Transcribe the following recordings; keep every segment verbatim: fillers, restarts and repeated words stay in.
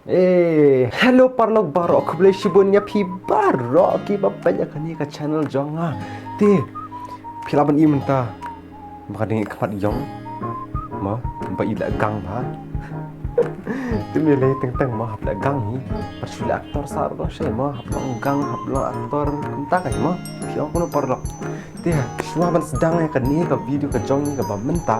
Eh, hello paralok baroh, khublei shibun ïa phi baroh kiba peit ïa kane ka channel jong nga. Te phi lah ban i mynta ba ka dang ïa khmat ïong. Mo, ba i la gang ba. Te me lei teng teng mo, hap la gang hi. Pat shu la actor sa ro shi mo, hap long gang, hap long actor, kumta ka mo. Phi ong kumno paralok. Te shuwa ban sdang ïa kane ka video ka jong ngi kaba mynta,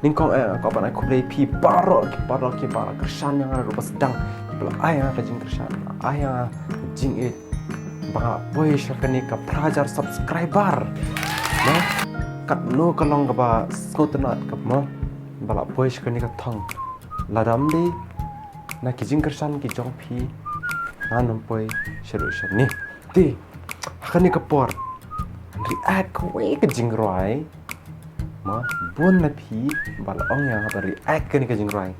nyngkong eh kwah ban ai khublei phi baroh ki paralok kiba la kyrshan ïa nga ruh ba sdang, kiba la ai ïa nga ka jingkyrshan, ai ïa nga ka jingïeit ba nga la poi sha kane ka phra hajar subscriber. Na katno ka long kaba sngewtynnat kaba mo ba la poi sha kane ka thong. Lada ym dei na ki jingkyrshan ki jong phi, ngan ym poi shaduh shane. Te ha kane ka por, react kawei ka jingrwai. Ma bun na phi ba la ong ïa nga ba react kane ka jingrwai.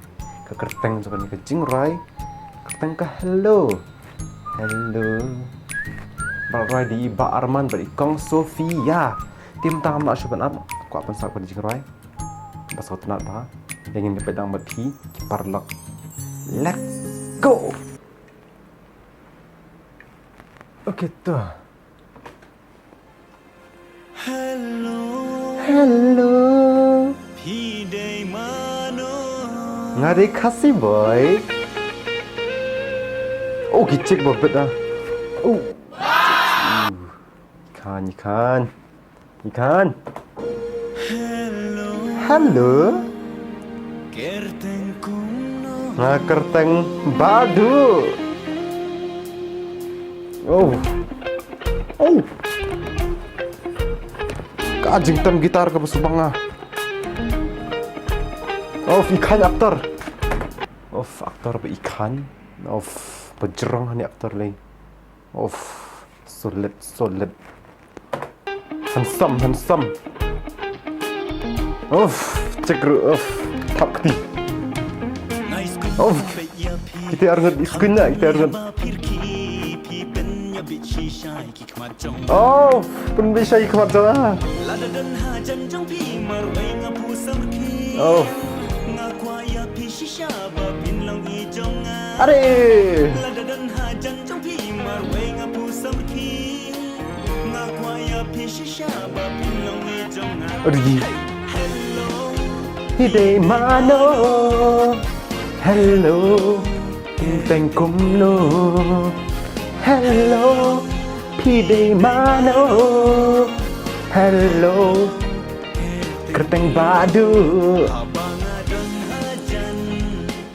Ka kyrteng jong kane ka jingrwai, kyrteng ka Hello. Hello. Ba la rwai da i Bah Arman bad i Kong Sophia. Te mynta ngam lah shuh ban ap, kwah ban sngap kane ka jingrwai. Ba sngewtynnat ba. Ïa ngin ïa peit lang bad phi ki paralok. Let's go. Okay to. Hello. Hello. Phi dei mano? Nga dei Khasi boy. Oh, ki chick ba bit ah. Oh. Khan, khan. Ikhan. Hello. Hello. Kyrteng kumno? Nga kyrteng Badu. Oh. Oh. Ka jingtem gitar ka ba sngewbha nga. Oh, ikhan actor. Oh, actor ba ikhan. Oh, ba jrong hani actor lei. Oh. Solid, solid. Handsome, handsome. Uff, check ru, uff, thap kti. Uff, kita arngut iskun na, kita arngut. Oh, pun bisa ikmat jala. Oh. Are. Ri. Hi dei mano? Hello. Kyrteng kumno? Hello. Phi dei mano? Hello. Kyrteng Badu.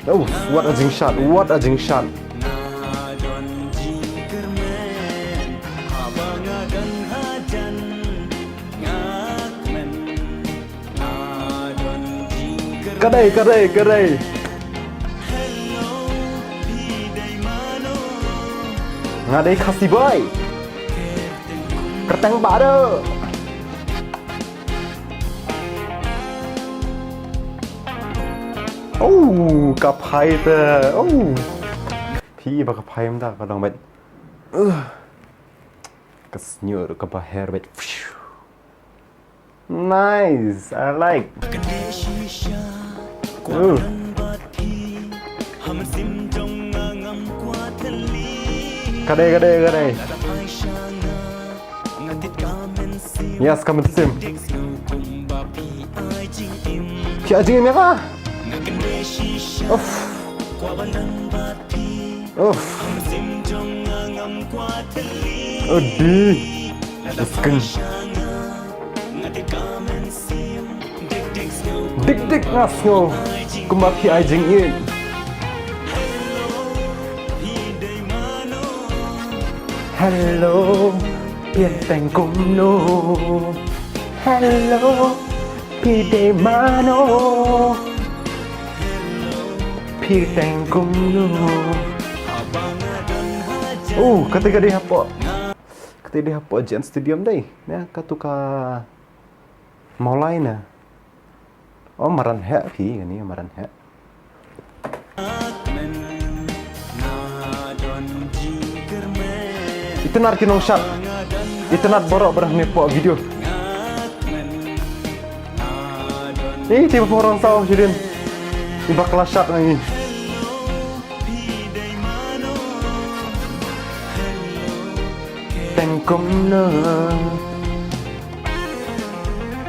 Oh, what a jingshot, what a jingshot. Ka dei, ka dei, ka dei. Nga dei Khasi boy. Kyrteng Badu. Oh, ka phai te. Oh. Phi ba ka phai mynta ka dang bet. Uh. Ka sñiuh ka ba her bet. Nice, I like. Uh. Ka dei, ka dei, ka dei. Yes, ka mynsiem. Phi ai jingim ïa ka. Uff. Uff. Odi. Skin. Dik dik nga sngew kumba phi ai jingïeit. Hello, phi kyrteng kumno? Hello, phi dei mano? Phi kyrteng kumno? Oh, kata ka dei hapoh. Kata dei hapoh J N Stadium dei. Ne, katu ka Mawlai na. Oh, maran heh phi kane, maran heh. Itynnad ki nongshad. Itynnad baroh ba dang hapoh video. Ih, te ba pynrong saw shadien. Iba kla shad ngi. Kumno?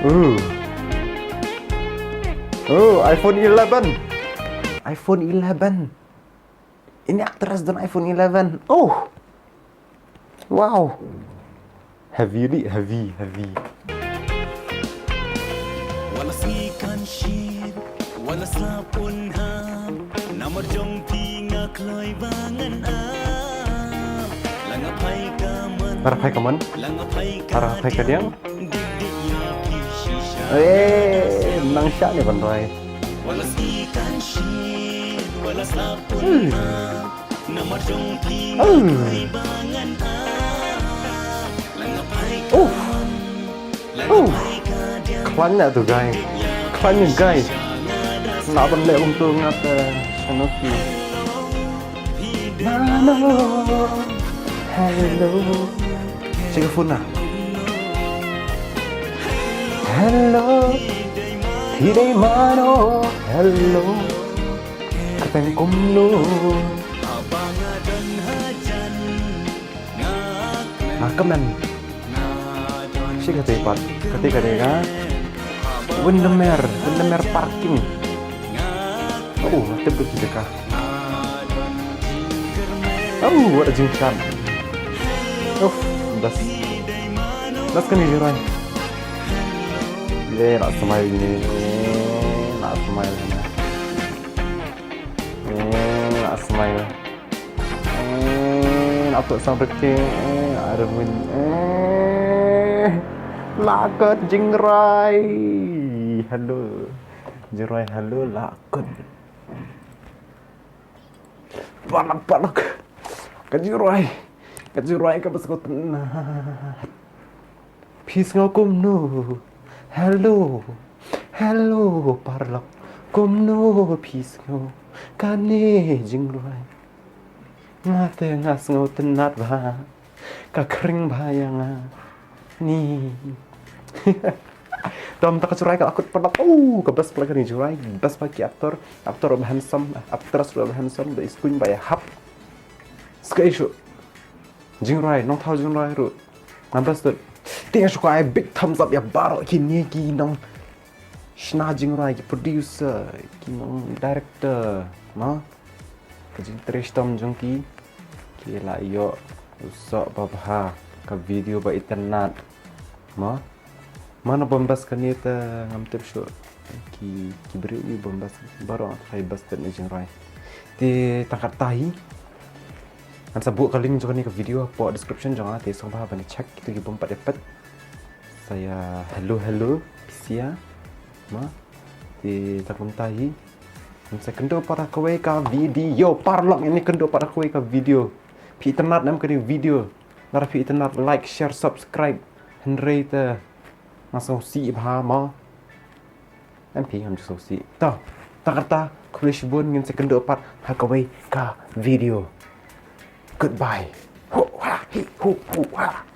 Uh. Oh, iPhone eleven. iPhone eleven. Ini aktris don iPhone eleven. Oh. Wow. Heavy li, heavy, heavy. Wala sngewkan shit, wala slap un hap. Namar jong phi nga kloi ba ngan ap. La nga phai ka mon. Ara phai ka mon. La nga phai ka. Ara phai ka diang. Dik dik ïa phi shisha. Eh, nang sha ni ban roi. Wala sngewkan shit, wala slap un hap. Namar jong phi nga kloi ba ngan ap. La nga phai ka mon. Khlaiñ na tu guy. Khlaiñ na guy. Na ban leh kumtu nga te shano ki. Hello. Hello. Check phone na. Hello. Hi dei mano. Hello. Kyrteng kumno. Nga kmen. Shi kata pat. Kata kata ka. Windermere, Windermere parking. Oh, mati bagi dekat. Oh, what a jingkat. Uff, das. Das kan ni jiran. Ye, nak smile ni. Nak smile ni. Eh, nak smile. Eh, nak put sang reke. Eh, ada win. Eh, lakat jingrai. Hello. Jingrai hello lakat. Panak panak. Ka jingrai. Ka jingrai ka bas ko tna. Phi sngew kumno? Hello. Hello, paralok. Kumno phi sngew? Kane jingrwai. Nga te nga sngew tynnat bha. Ka khring bha ïa nga. Ni. Tom ta ka jingrai ka akut paralok. Oh, ka best paralok kane jingrai. Best bha ki actor. Actor ba handsome. Actress ba handsome. Ba iskuin ba ïa hap. Ska isu. Jingrai, nongthaw jingrai ruh. Nga best dud. Te nga shu kwah ai big thumbs up ïa baroh kine ki nong shna jingrai, ki producer, ki nong director, ma. Ka jingtrei shitom jong ki, ki la ïoh u soh ba bha, ka video ba itynnat, ma. Mano bombas kane te ngam tip shuh. Ki, ki briew i bombas baroh nga tharai bas tet na jingrai. Te tang katta hi. Ngan sa buh ka link jong kane ka video hapoh description jong nga te sngewbha ban check kito ki bym pat ïa peit. Sa ïa hello hello phi sha ma. Te tang kumta hi. Ngan sa kynduh pat ha kawei ka video paralok, ngan ïa kynduh pat ha kawei ka video. Phi itynnat ne em kane video? Lada phi itynnat like, share, subscribe. Hynrei te nga sngewsih bha mo. Em phi ngam ju sngewsih. To, tang katta, khublei shibun, ngin sa kynduh pat ha kawei ka video. Goodbye. Ho ha hi hu hu ha.